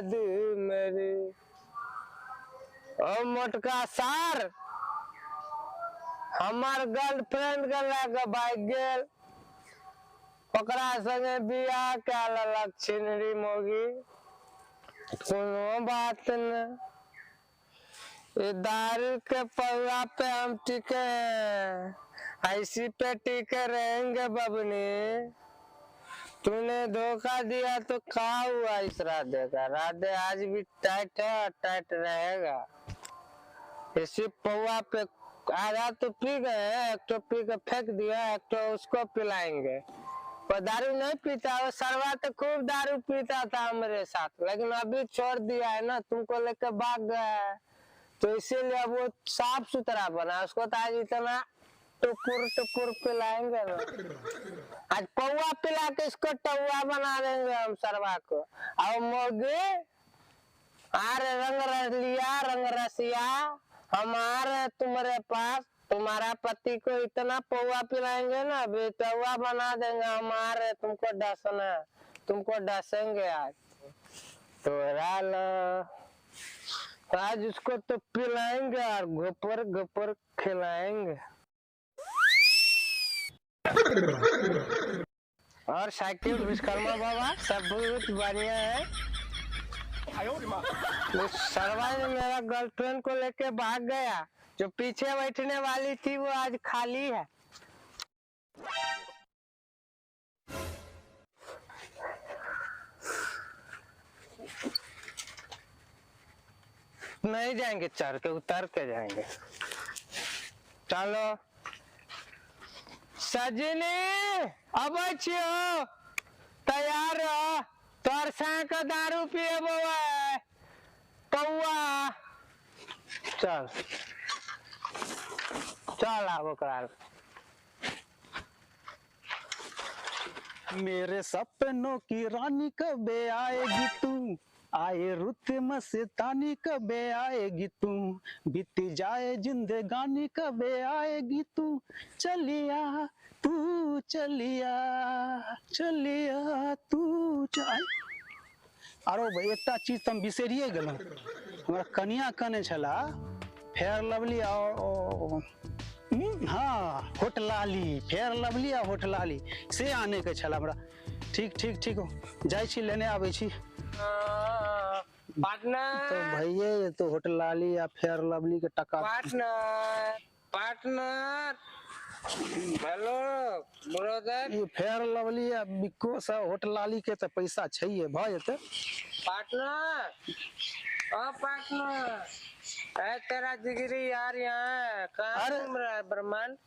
दी मेरी। ओ मोटका सार हमर गर्लफ्रेंड के लए के भागि गेल, ओकरा संगे बियाह कए लेलक छिनरी मौगी। कोनो बात नहि, ये दारू के पौआ पे हम टिके हैं, ऐसी पे टिके रहेंगे बबनी। तूने धोखा दिया तो का हुआ इस राधे का? राधे आज भी टाइट है, टाइट रहेगा। इसी पौआ पे आधा तो पी गए, एक तो पी के फेंक दिया, एक तो उसको पिलाएंगे। वो दारू नहीं पीता, वो सरवा तो खूब दारू पीता था हमारे साथ, लेकिन अभी छोड़ दिया है ना, तुमको लेके भाग गया है, तो इसीलिए अब वो साफ सुथरा बना। उसको तो आज इतना टुकुर टुकुर पिलाएंगे ना, आज पौआ पिला के इसको टौआ बना देंगे हम सरवा को। और मोगी अरे रंग रलिया रंग रसिया हमारे तुम्हारे पास, तुम्हारा पति को इतना पौआ पिलाएंगे ना, अभी टौआ बना देंगे हमारे, तुमको डसना, तुमको डसेंगे आज। तोरा लो आज उसको तो पिलाएंगे और घोपर घोपर खिलाएंगे। और साइकिल विश्वकर्मा बाबा सब बहुत बढ़िया है। वो सरवा ने मेरा गर्लफ्रेंड को लेके भाग गया, जो पीछे बैठने वाली थी वो आज खाली है। नहीं जाएंगे, चढ़ के उतर के जाएंगे। चलो सजनी अबै छियो, तैयार रह, तोर के दारू पिए बौआ पौआ। चल चल आब ओकरा। मेरे सपनों की रानी कबे आएगी तू, आए रुत मस्तानी कबे आएगी तू, बीत जाए जिंदगानी कबे आएगी तू, चलिया तू चलिया चलिया तू चल। आरो भाई एकटा चीज त हम बिसरिए गेलहुँ, हमरा कनिया कहने छला फेयर लवली और हाँ होटलाली, फेयर लवली आ होटलाली से आने के छला हमरा। ठीक ठीक ठीक, जाइ छी लेने आबै छी। पार्टनर तो भैये ये तो होटलाली या फेयर लवली के टका। पार्टनर पार्टनर हेलो ब्रदर, ये फेयर लवली आ बिको से होटलाली के त पैसा छैये भ जेतै। पार्टनर ओ पार्टनर, ए तेरा जिगरी यार यहाँ है, कहाँ अरे! घूम रहा है ब्रह्मांड?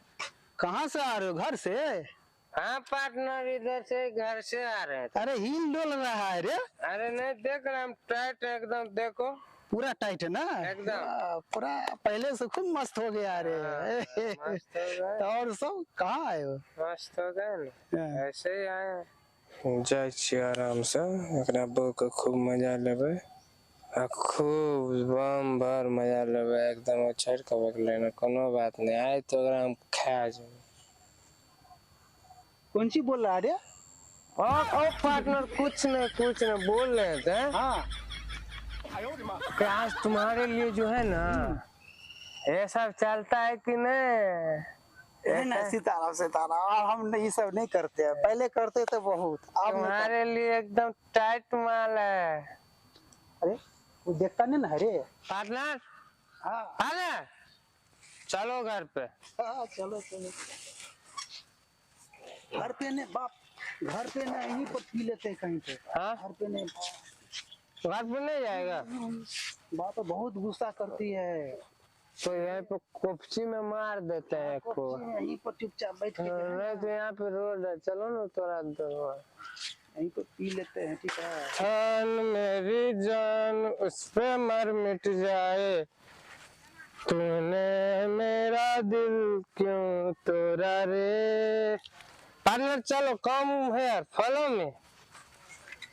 कहाँ से आ रहे हो, घर से? हाँ पार्टनर इधर से घर से आ रहे हैं। अरे हिल डोल रहा है रे। अरे नहीं देख रहे हम टाइट है एकदम, देखो पूरा टाइट है ना एकदम। पूरा पहले से खूब मस्त हो गया रे। हाँ, मस्त हो गए। तो और सब कहाँ आए हो? मस्त हो गए ना, हाँ। ऐसे ही आए हैं। जाइ छी आरामसँ, एकरा बहू के खूब मजा लेबै आ खूब बम भर मजा लेबै एकदम। छोड़ि कऽ बगलै ने कोनो बात नहि, आइ तऽ ओकरा हम खा जेबै। कौन सी बोल रहा है रे? ओ पार्टनर कुछ नहीं बोल रहे थे। हाँ कि आज तुम्हारे लिए जो है ना ये सब चलता है कि नहीं? नहीं ना, सीताराम सीताराम, हम नहीं, ये सब नहीं करते हैं, पहले करते थे बहुत, अब नहीं तुम्हारे लिए एकदम टाइट माल है। करते। अरे वो देखता नहीं ना रे पार्टनर। हाँ पार्टनर चलो घर पे। हाँ चलो चलो, घर पे नहीं बाप, घर पे नहीं, यहीं पर पी लेते हैं कहीं पे। हाँ घर पे नहीं, घर पे नहीं जाएगा बाप बहुत गुस्सा करती है। तो यहाँ पे कोपची में मार देते हैं को। यहीं पर चुपचाप बैठ के नहीं तो यहाँ पे रोड है, चलो ना थोड़ा दूर यहीं पर पी लेते हैं, ठीक है। जान मेरी जान उस पे मर मिट जाए, तूने मेरा दिल क्यों तोड़ा रे। पार्टनर चलो कम है यार, फॉलो में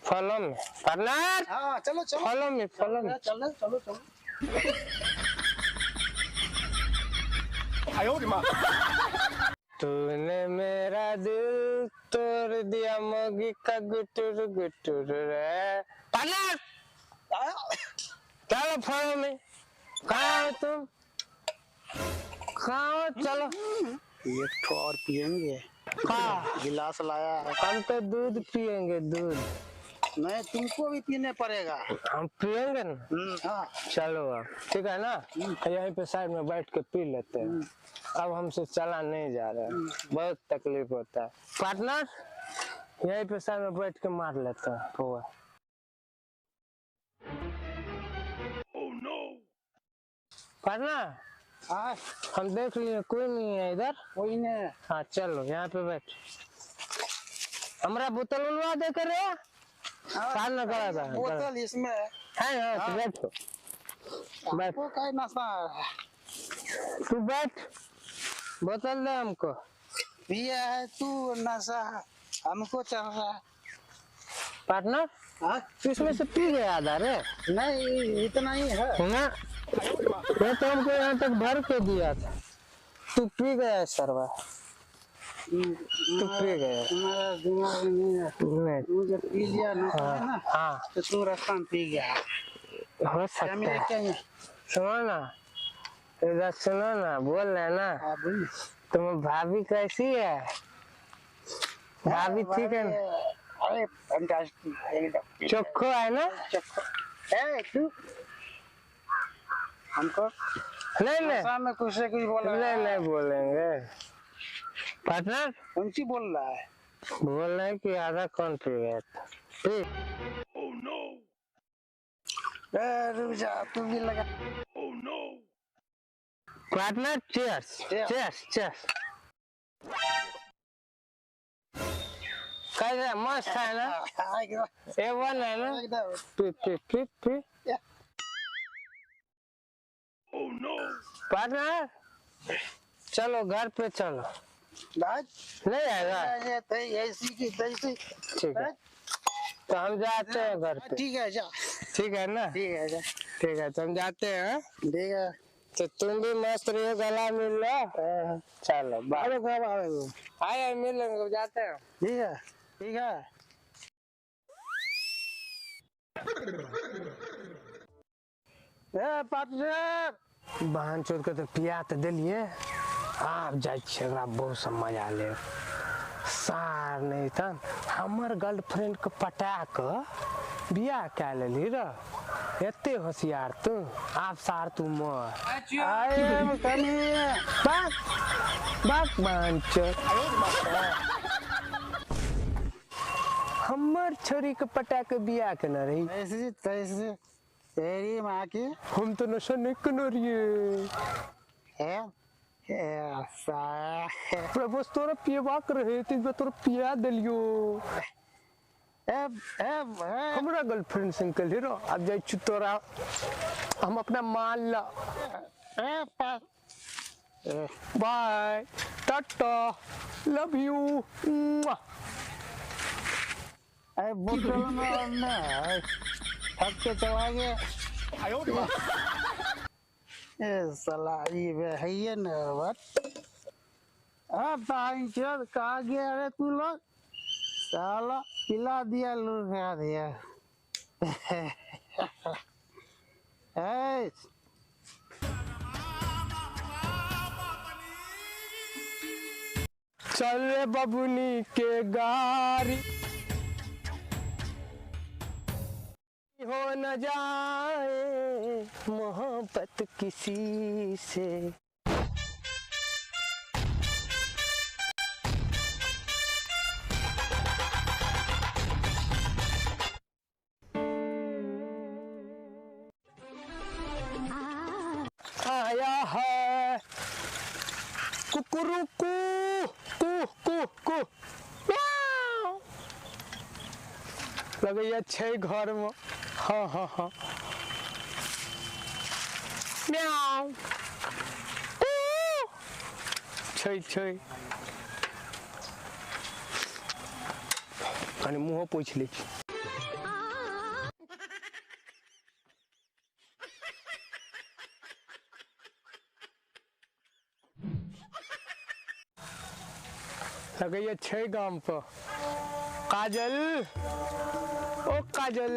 फॉलो में पार्टनर। हाँ चलो चलो फॉलो में फॉलो में चलो चलो चलो। तूने मेरा दिल तोड़ दिया मोगी का गुटुर गुटुर रे। पार्टनर चलो फॉलो में। कहाँ हो तुम? कहाँ हो? चलो एक ठो और पियेंगे। कहाँ? गिलास लाया है। हम तो दूध पियेंगे, दूध। नहीं, तुमको भी पीने पड़ेगा। हम पियेंगे ना। हाँ चलो अब ठीक है ना, यहीं पे साइड में बैठ के पी लेते हैं। अब हमसे चला नहीं जा रहा है, बहुत तकलीफ होता है पार्टनर। यहीं पे साइड में बैठ के मार लेते हैं पुआ। पार्टनर हाँ हम देख लिए कोई नहीं है इधर। कोई नहीं। हाँ चलो यहाँ पे बैठ। हमारा बोतल उलवा दे कर रे। साल न करा था बोतल इसमें है। हाँ, तो बैठो बैठ। वो क्या नशा है? तू बैठ, बोतल दे हमको। पिया है तू, नशा हमको चल रहा है पार्टनर। हाँ इसमें से पी गया आधा रे। नहीं इतना ही है ना, ये तो हमको यहाँ तक भर के दिया था। तू पी गया सरवा, तू पी गया। तुम्हारा दिमाग नहीं है। नहीं तू जब पी लिया ना, हाँ, ना हाँ तो तू रास्ता में पी गया। हो सकता है। क्या सुनो ना, इधर सुनो ना, बोल रहे ना। हाँ बोल। तुम भाभी कैसी है? भाभी ठीक है ना? अरे फैंटास्टिक एकदम चोखो है ना? चोखो है तू। हमको नहीं नहीं में कुछ से कुछ बोला। नहीं नहीं बोलेंगे पार्टनर। कौन सी बोल रहा है? बोल रहे हैं कि आधा कौन पी गया था? पी। रुक जा, तू भी लगा। Partner cheers cheers cheers. कैसे मस्त है ना? ए वन है ना? P P P P. Partner चलो घर पे चलो। नहीं आएगा ऐसी की तैसी। ठीक है तो हम जाते हैं घर पे। ठीक है जा। ठीक है ना? ठीक है जा। ठीक है तो हम जाते हैं। ठीक है तो तुम भी मस्त रहो, गला मिल लो। चलो बाय। आए मिलेंगे, जाते हैं। ठीक है ठीक है। ए पार्टनर बहन चोद के तो पिया तो दिलिए। आप जाइ छियै एकरा बहुत सब मजा ले। सार नहीं तन हमर गर्लफ्रेंड के पटा के बियाह कए लेली र। एते होशियार तू, आप सार तू मर। I am coming. बाक बाक बहन चोद हमर छोरी के पटा के बियाह केने रही। ऐसी तैसी तेरी माँ की। हम तो नशा नहीं केने रहियै। प्रभु तोरा पियबाक रहे त तोरा पिया देलियो। हमरा गर्लफ्रेंड संग कहली रो आब जाइ छी तोरा हम अपना माल ला। Bye tata love you. अरे बोतल में ना थक के चला गया। ए साला ये है ये ना बात। अब भाई चल कहाँ गया अरे तू लोग? साला पिला दिया लूट दिया। ए चल रे बबुनी के गारी हो न जाए मोहब्बत किसी से। आया है कुकुरु कू कू कू कू लगैया छै घर में। हाँ हाँ हाँ म्याऊ छै छै कनि मुँहो पोछि लै छी। लगैया छै गाम पर। काजल ओ काजल।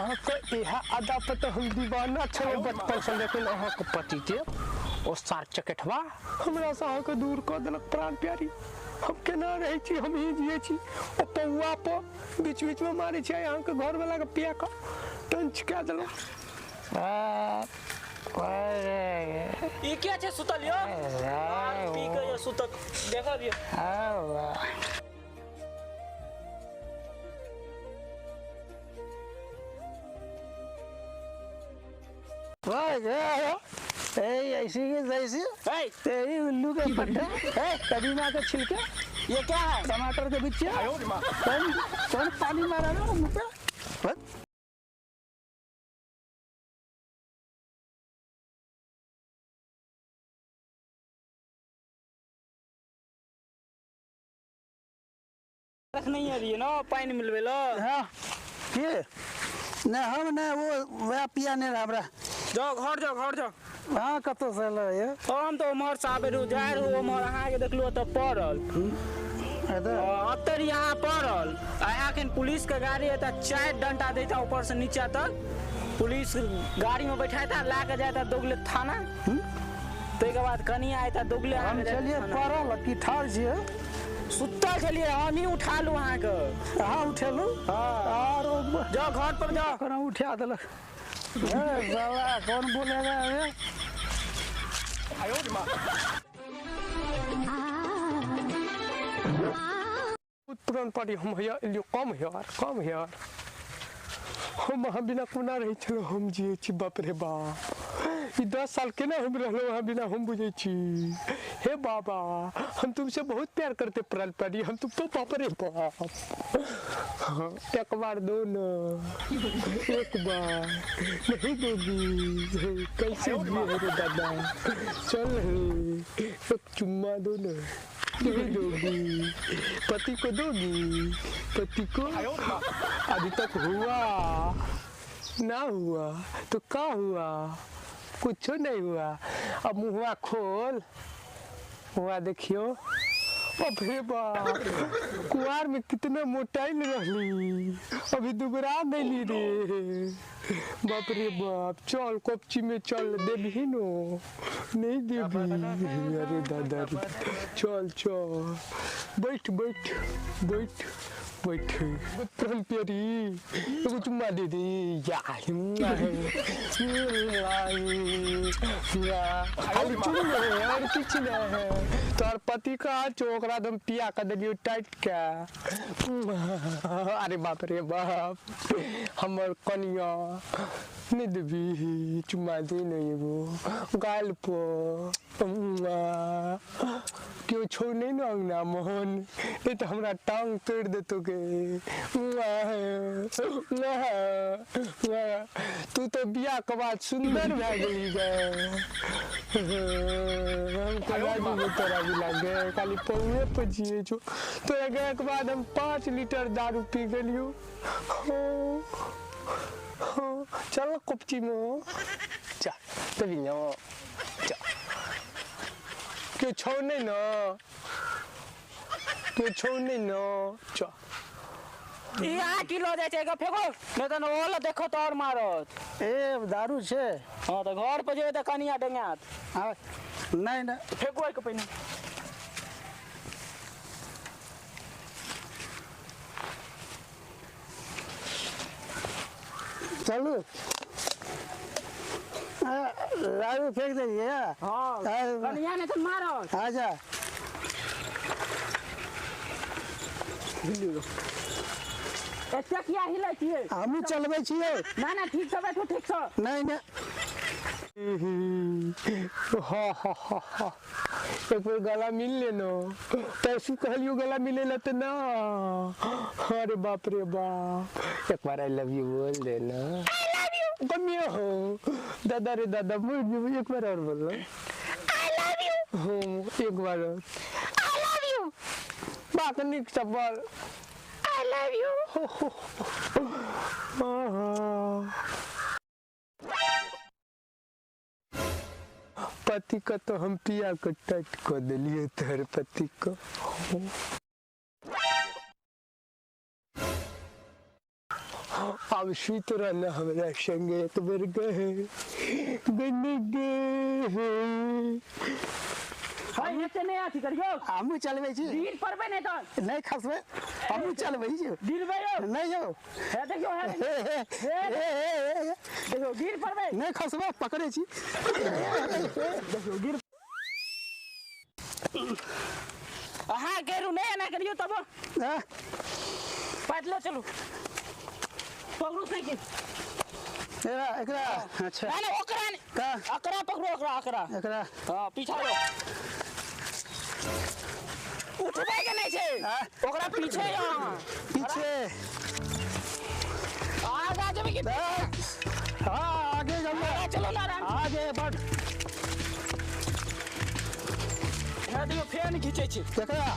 अहाँके इएह अदा पर तऽ हम दीवाना छलहुँ बचपन से, लेकिन अहाँके पति के ओ सार चकेठवा हमरा से अहाँके दूर कऽ देलक। प्राण प्यारी हम केना रहै छी, हम ही जियै छी। ओ पौआ पर बीच बीच में मारै छै अहाँके घरवाला के पिया कऽ टंच कए देलक। ई के छै सुतल यो? पी के यो सुतल देखब यो। ए ऐसी के जैसी तेरी उल्लू के पट्टा, कदीमा के छिलके, ये क्या है? टमाटर के बिच्चे, कौन कौन पानी मारा ना मुँह पे? नहीं आ रही है ना पानी मिलवे लो। हाँ के नहीं हम नहीं वो वह पिया नहीं रहा हमरा। जाओ घर जाओ घर जाओ। हाँ कतो से लो ये। हम तो उमर साहब रू जा रू उमर अहाँ के देखलु त पड़ल। अतर यहाँ पड़ल आ अखन पुलिस के गाड़ी है त 4 डंडा देता ऊपर से नीचा तक। पुलिस गाड़ी में बैठाता ला के जाता दोगले थाना। तै के बाद कनी आयता दोगले। हम चलिए पड़ल की ठार छियै? सुतल छलियै हम ही उठा लू अहाँ के। अहाँ उठेलू? हाँ। और जाओ घर पर जाओ। कोना उठा देलक। ए बाबा कौन बोलेगा रे? तुरंत पार्टी हम हैया एलियो कम here come here. हम अहाँ बिना कोना रहै छलहुँ, हम जियै छी। बाप रे बाप, ई 10 साल केना हम रहलहुँ अहाँ बिना, हम बुझै छी। हे बाबा हम तुमसे बहुत प्यार करते प्राण प्यारी, हम तुमको बाप रे बाप। हाँ, एक बार दो ना, एक बार नहीं दोगी कैसे जिए रे दादा? चल रे एक चुम्मा दो ना, नहीं दोगी? पति को दोगी? पति को अभी तक हुआ ना हुआ तो का हुआ? कुछ नहीं हुआ। अब मुँहवा खोल, हुआ देखियो। अबे बाप, कुआर में कितना मोटाइल रहली, अभी दुबरा गई रे। बाप रे बाप, चल कोपची में चल, देबही नो? नहीं देबी? अरे दादा रे, चल चल बैठ बैठ बैठ बैठ। प्राण प्यारी एगो चुम्मा दे दे। या चुम और किछु नहीं है। तोहर पति का चोकरा दम पिया के देलियो टाइट के। अरे बाप रे बाप, हमर कनिया नहीं देबी? चुम्मा दे न एगो गाल पर। क्यों छो नहीं ना अंगना मोहन, नहीं तो हमरा टांग तोड़ देतो के। तू तो बियाह के बाद सुंदर भए गेली गे। हम कोना जीबो तोरा बिना गे, खाली पौए पर जिए छो। तोरा गए के बाद हम 5 लीटर दारू पी गेलियो। चल कोपची में चल तभी ना चल। क्यों छो नहीं ना, क्यों छो नहीं ना? चल ई अहाँ की लऽ जाइ छै? फेको नहीं तऽ ओला देखो तो और मारत। ए दारू छै। हाँ तऽ घर पर जेबै तऽ कनिया डेंगात। हाँ नहीं नहीं फेको एहिके पहिने। चलू दारू फेंक दीजिए। हाँ कनिया नहीं तऽ मारत। अच्छा एते किया हिलै छियै? हमहूँ चलबै छियै। ना ना ठीक से बैठू, ठीक से। नहीं नहीं हाँ हाँ हाँ हाँ, एक बार गला मिल लेनो। तैसू कहलियो गला मिले ला तो ना। अरे बाप रे बाप, एक बार I love you बोल देना। I love you कमिया हो दादा रे दादा, बोल एक बार और बोलो I love you. हाँ एक बार और I love you. बात निक से बोल I love you. पति का तो हम पिया को टाइट कर दिलिए तोहर पति को। आब सुति रह ने हमरा संगे एक बेर गहे गने गे। हाय एते नहि अथी करियौ। हमहूँ चलबै छी। गिर पड़बै नहि तऽ। नहि खसबै, हमहूँ चलबै छी। गिरबै यौ। नहि यौ। हे देखियौ, हे हे हे हे हे देखियौ गिर पड़बै। नहि खसबै, पकड़ै छी। देखियौ गिर। अहाँ गिरू नहि, एना करियौ तब। पैदले चलू, पकड़ू साइकिल। एकरा एकरा अच्छा नहीं नहीं ओकरा नहीं, का ओकरा पकड़ो, ओकरा ओकरा एकरा। हां पीछा लो, उठबै के नहीं छै ओकरा, पीछे अहाँ पीछे आगा जेबै कि? हां आगे जल्दी आगा चलो ना, आराम आगे बढ़। हे देखियौ फेन खींचै छी केकरा,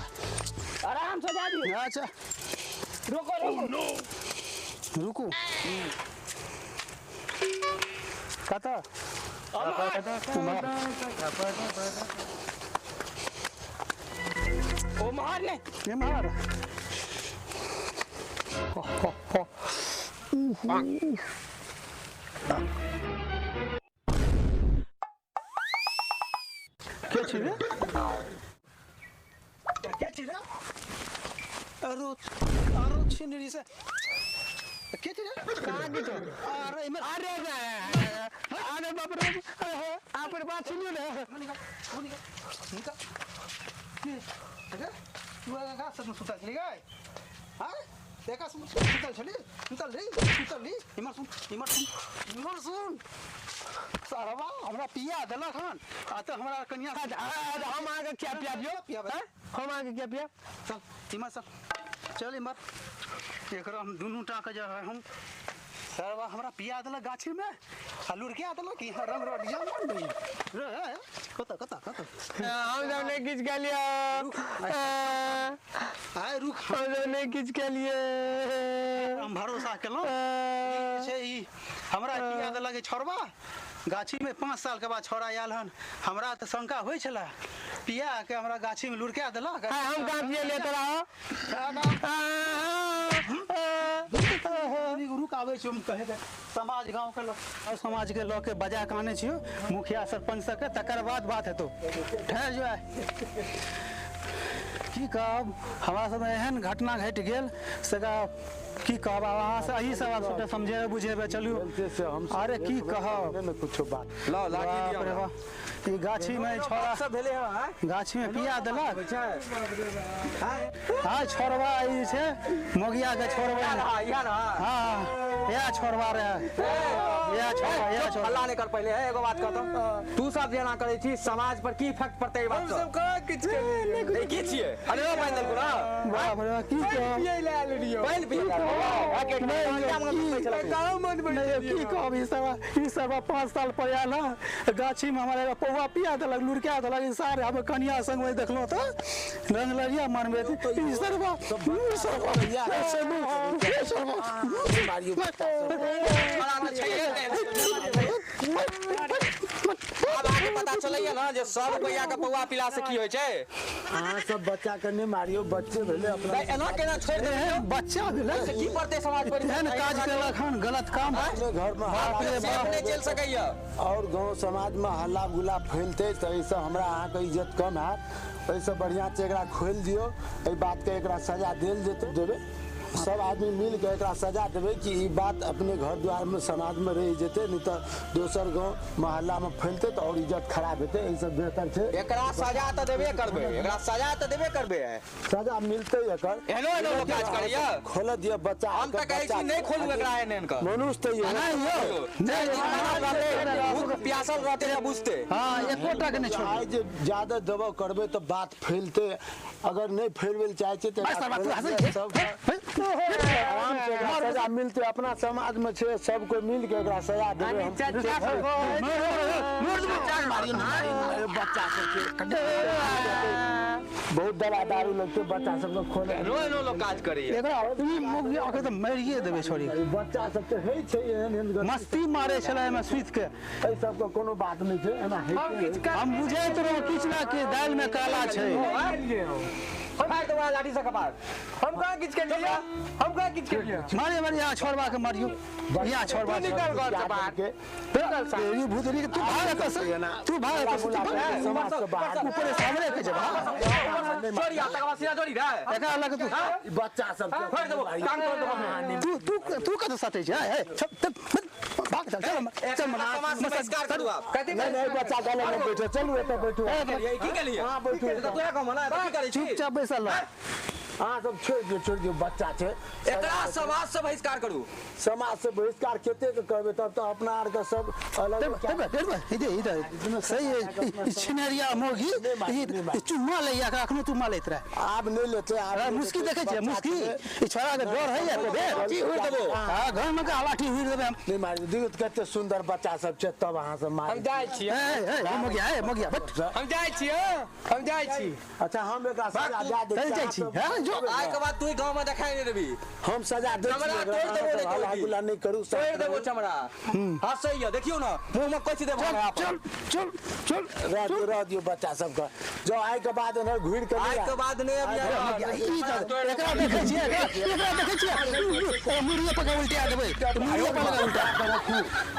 आराम से जा दियौ। अच्छा रोको रोको, रुकू कतऽ? ओम्हर ने, एम्हर। के छी रे, के छी रे? अरो अरो छिनरी से के छी रे? कहाँ की तो? अरे इमर, अरे अरे बाप रे, आप पर बात सुनियो ने। निकल निकल निकल। के अरे तू आगा सब सुतल छली गई? हां देखा सुतल छली, सुतल रे, सुतल रे। इमर सुन, इमर सुन, इमर सुन। सारवा हमरा पिया देलक हन आ तऽ हमरा कनिया। हम अहाँके क्या पिया दियौ? पियाबै। हम अहाँके क्या पिया? चल इमर, चल चल इमर। एकरा हम दुनू टा के जे है हम सरवा हमरा पिया देलक गाछी में आ लुढ़किया देलक यहाँ रंग रडिया मन रे। कतऽ कतऽ कतऽ? हम सब नहि किछु केलियै, आइ रुक, हम सब नहि किछु केलियै। हम भरोसा केलहुँ छै ई हमरा पिया देलक ई छोड़बा गाछी में। 5 साल के बाद छोड़ा आयल हन, हमरा तऽ शंका होइ छलै पिया के हमरा गाछी में लुढ़किया देलक। हम कहाँ पियलियै तोरा? रुक आबै छी हम कहे के समाज गाँव के लोग समाज के लऽ के बजा के आनै छियौ मुखिया सरपंच सबके, तकर बाद बात हेतौ। ठहर जो। की कहब, हमरा सब एहन घटना घटि गेल से की कहब। आब अहाँ से अही सब आब सबटा समझेबै बुझेबै। चलू अरे की कहब, कुछो बात लाओ लाठी बाप रे दियौ। बाप, ई गाछी में छोड़ा सब भेलै हँ गाछी में पिया देलक। हाँ छोड़वा ई छै मोगिया के छोड़वा। इहा ना। हाँ या छोड़वा रहे, या छोड़वा, या छोड़वा। हल्ला नहीं कर पहले है, एगो बात कहतो तू सब जेना करै छी समाज पर की इफेक्ट पड़तै ई बात हम सब कहाँ किछु केलियै? से की छियै? अरे ओ पानि देलको ना, बाप रे की कहब, पियै लए आयल रहियौ। पानि पी कहाँ मन नहीं की कहब। ई सब 5 साल पर आयल हँ गाछी में हमारा एगो पौआ पिया देलक, लुढ़किया देलक। ई सारे हम कनिया संग में देखलहुँ तऽ रंग लड़िया मनबै ई सरवा, ई सरवा, ई सरवा, ई सरवा। आब आगे पता चलैया ना जे 100 रुपैया के पौआ पीला से की होइ छै। अहाँ सब बच्चा के नहि मारियौ, बच्चे भेलै अपना। एना केना छोड़ि देबै? एहन बच्चा भेलै से की पड़तै समाज पर? एहन काज केलक हन, गलत काम। अपने घर में बाप रे सेफ बाप। नहि चलि सकैया और गाँव समाज में हल्ला गुल्ला फैलते तऽ एहिसँ हमरा अहाँके इज्जत कम हैत। एहिसँ बढ़िआँ छै एकरा खोलि दियौ, एहि बातके एकरा सजा देल जेतै, देबै सब आदमी मिल के एकरा सजा देबै कि ई बात अपने घर द्वार में समाज में रहि जेतै, नहि तऽ दोसर गाँव मोहल्ला में फैलतै तऽ और इज्जत खराब हेतै। एहिसँ बेहतर छै एकरा सजा तऽ देबे करबै, एकरा सजा तऽ देबे करबै। सजा मिलतै एकर। एहनो एहनो लोक काज करैया। खोलऽ दिअ बच्चा। हम तऽ कहै छी नहि खोलू एकरा एहन एहन कऽ। मनुष्य तऽ इहो भूख प्यासल रहतै तऽ बुझतै। हाँ एकोटा के नहि छोड़बै। आइ जे ज्यादा दबाव करबै तऽ बात फैलतै, अगर नहि फैलबै लए चाहै छियै तऽ बस एकरा बात तू खोलि हँसै दिअ, छी। सब आराम से एकरा सजा मिलतै। अपना समाज में छै, सब कोइ मिल के एकरा सजा देबै। हम बच्चा सबके बहुत दवा दारू लगतै, बच्चा सबके खोले। एहनो एहनो लोक काज करैया। एकरा ई मोगिया के तऽ मारिए देबै छोड़ी। बच्चा सब तऽ होइ छै एहन एहन गलती। मस्ती मारे छलै एहिमे सुति के। एहि सबके कोनो बात नहि छै, एना होइ हम किछु हम बुझैत रहौं किछु ना कि दालि में काला छै। केलियै। फाड़ देबो लाठी से कपार। हम कहाँ किछ के लिए, हम कहाँ किछ के लिए। मारे मारे यहाँ छोड़वा के मारियो, यहाँ छोड़वा तू निकल घर से बाहर। निकल तेरी भूतनी के तू भाग एतऽ से, तू भाग एतऽ से, तू भाग। समाज से बाहर ऊपर सामने के जब जोड़ी आ तकर बाद सीधा जोड़ी रे एकरा लग तू ई बच्चा सब के फाड़ देबो, टांग तोड़ देबो। तू तू तू कतऽ सटै छै? हे चल चल भाग चल चल चल समाज से बहिष्कार करू आप। कथी नहीं नहीं बच्चा गले में बैठो, चलू एतऽ बैठू। ये की केलिए? हां बैठू। तऽ तोरा कहमो ना, की करै छी? चुपचाप बैसल रह। अहाँ सब छोड़ि दियौ, छोड़ि दियौ, बच्चा छै। एकरा समाज से बहिष्कार करू। समाज से बहिष्कार कते के करबै तब तऽ अपना आर के सब अलग। इधर सही है, छिनरिया मोगी ई चुम्मा लैया अखनो चुम्मा लैत रहे। आब नहि लेतै आब। मुस्की देखै छियै, मुस्की ई छोड़ा के डर है एको बेर लाठी हुरि देबो। हां घर में के लाठी हुरि देबै हम। नहि मारि दियौ, कते सुंदर बच्चा सब छै तब अहाँ सब मारि। हम जाइ छी। ए ए मोगिया, ए मोगिया बट हम जाइ छी, हम जाइ छी। अच्छा हम एकरा सजा दए दै चल जाइ छी। हां जो आइ के बाद तू गांव में देखाई नहीं देबी। हम सजा दै चमड़ा तोड़ देबो, नहीं हल्ला गुल्ला नहीं करू, तोड़ देबो चमड़ा। हंसैया देखियो ना मुंह में कथि देबो। चल चल चल रह दियौ, रह दियौ बच्चा सबके। जो आइ के बाद एनहर घुरि के आइ के बाद नहीं ई एकरा देखै छियै, एकरा देखै छियै, मुड़िए पर उल्टा देबै, मुड़िए पर उल्टा रखू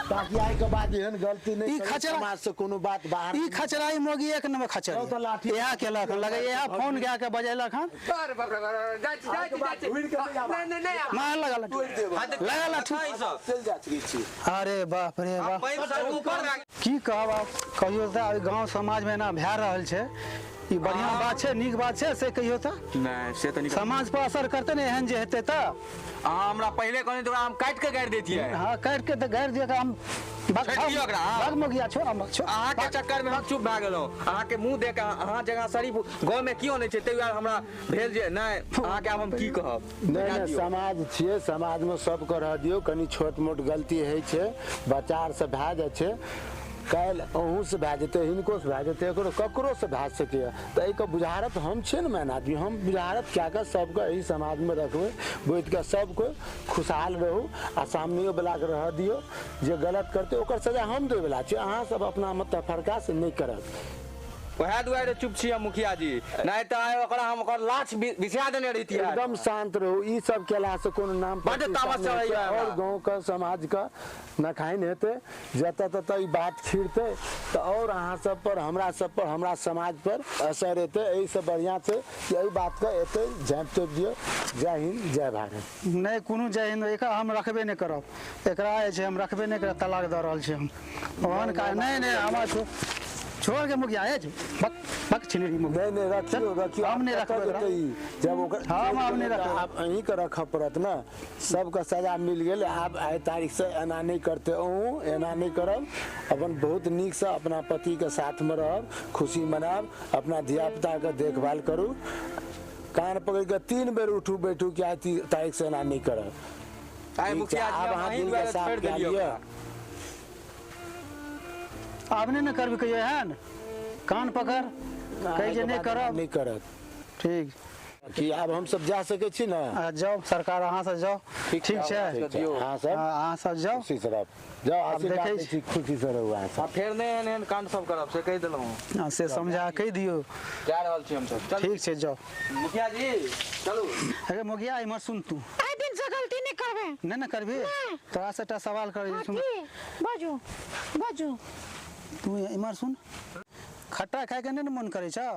ताकि आइ के बाद एहन गलती नहीं ई खचरा समाज से कोनो बात बाहर। ई खचराई मोगी एक नंबर खचरा तो लाठी इहा केलक लगे, इहा फोन गा के बजेलक हन। अरे बाप रे, जाइ छी जाइ छी जाइ छी। नहीं नहीं नहीं मार लगा लगा लाठी चल जा छी। अरे बाप रे बाप, की कहब आप कहियो तऽ गांव समाज में एना भए रहल छै। ई बढ़िया बात छै, नीक बात छै से कहियो तऽ? नहि से तऽ समाज पर असर करतै ने एहन जे हेतै तऽ। अहाँ हमरा पहिले कहने तऽ हम काटि के गाड़ि दैतियै। हाँ काटि के तऽ गाड़ि दिअ, हम भाग मोगिया छोड़। अहाँके चक्कर में हम चुप भए गेलहुँ। अहाँके मुँह देख के अहाँ जगह शरीफ गाँव में क्यों नहीं छै ताहि दुआरे हमरा भेल जे नहि अहाँके आब हम की कहब। नहि नहि समाज छियै, समाज में सबके रह दियौ। कनि छोट मोट गलती होइ छै, बच्चा आर से भए जाइ छै, काल्हि अहूँसँ भए जेतै, हिनकोसँ भए जेतै, एकरो ककरोसँ भए सकैए। तऽ एहिके बुझारत हम छियै ने मेन आदमी, हम बुझारत कए कऽ सबके एहि समाजमे रखबै, बैठ कऽ सबके खुशहाल रहू आ सामनेवलाके रहऽ दियौ। जे गलत करतै ओकर सजा हम दैवला छियै, अहाँ सब अपनामे तफरका से नहि करब। वएह दुआरे चुप छी हम मुखिया जी, नहीं तऽ आइ ओकरा हम ओकर लाश बिछा देने रहितियै। एकदम शांत रहू, ई सब केलासँ कोनो नाम बड्ड तामस चढ़ैया और गाँवके समाजके नखाइन हेतै। जतऽ ततऽ ई बात खिरतै तऽ और अहाँ सब पर, हमरा सब पर, हमरा समाज पर असर हेतै। एहिसँ बढ़िआँ छै कि एहि बातके एतै झाँपि तोपि दियौ। जय हिंद, जय भारत। नहि कोनो जय हिंद, एकरा हम रखबे नहि करब, एकरा जे छै हम रखबे नहि करब, तलाक दऽ रहल छी हम। ओहन काज नहि नहि हमरा छोड़ के मुखिया है बक बक छिनरी मुखिया। नहीं नहीं रखियो रखियो, हम नहीं रखबै जब ओकर हम आब नहीं रखबै। आब अहीं के रखऽ पड़त ने, सबके सजा मिल गेल। आब आइ तारीख से एना नहीं करते, अहूँ एना नहीं करब। अपन बहुत नीक से अपना पति के साथ में रहब, खुशी मनाब, अपना धिया पुता के देखभाल करू। कान पकड़ के 3 बेर उठू बैठू कि आइ तारीख से एना नहीं करब। आइ मुखिया जी आब अहाँ दिल के साफ कए लिअ। आब नहीं ने करबी कहियो एहन, कान पकड़ कहे जे नहीं करब, नहीं करत। ठीक कि आब हम सब जा सकै छी ने? जाओ सरकार, अहाँ सब जाओ। ठीक छै, अहाँ सब, अहाँ सब जाओ, खुशी से रहब, जाओ आशीर्वाद दै छी, खुशी से रहू अहाँ सब। फेर नहि एहन एहन कांड सब करब से कहि देलहुँ। से समझा कहि दियौ। जा रहल छी हम सब। ठीक छै जाओ मुखिया जी, चलू। अरे मुखिया इम्हर सुन, तू आइ दिन से गलती नहीं करबे। नहीं ना करबी? तोरा से एकटा सवाल करै छी। बाजू बाजू। तू इम्हर सुन, खट्टा खाय के नहीं ने मन करै छौ?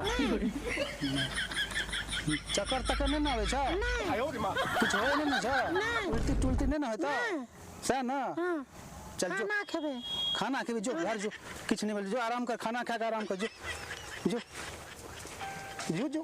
चक्कर तक्कर नहीं ने आबै छौ? कुछ होय नहीं ने छौ? उल्टी टुल्टी नहीं ने होतौ? सएह ने? चल जो, खाना खेबै। खाना खेबी, जो घर जो, किछु नहीं भेल, जो आराम कर, खाना खा के आराम कर, जो जो जो जो।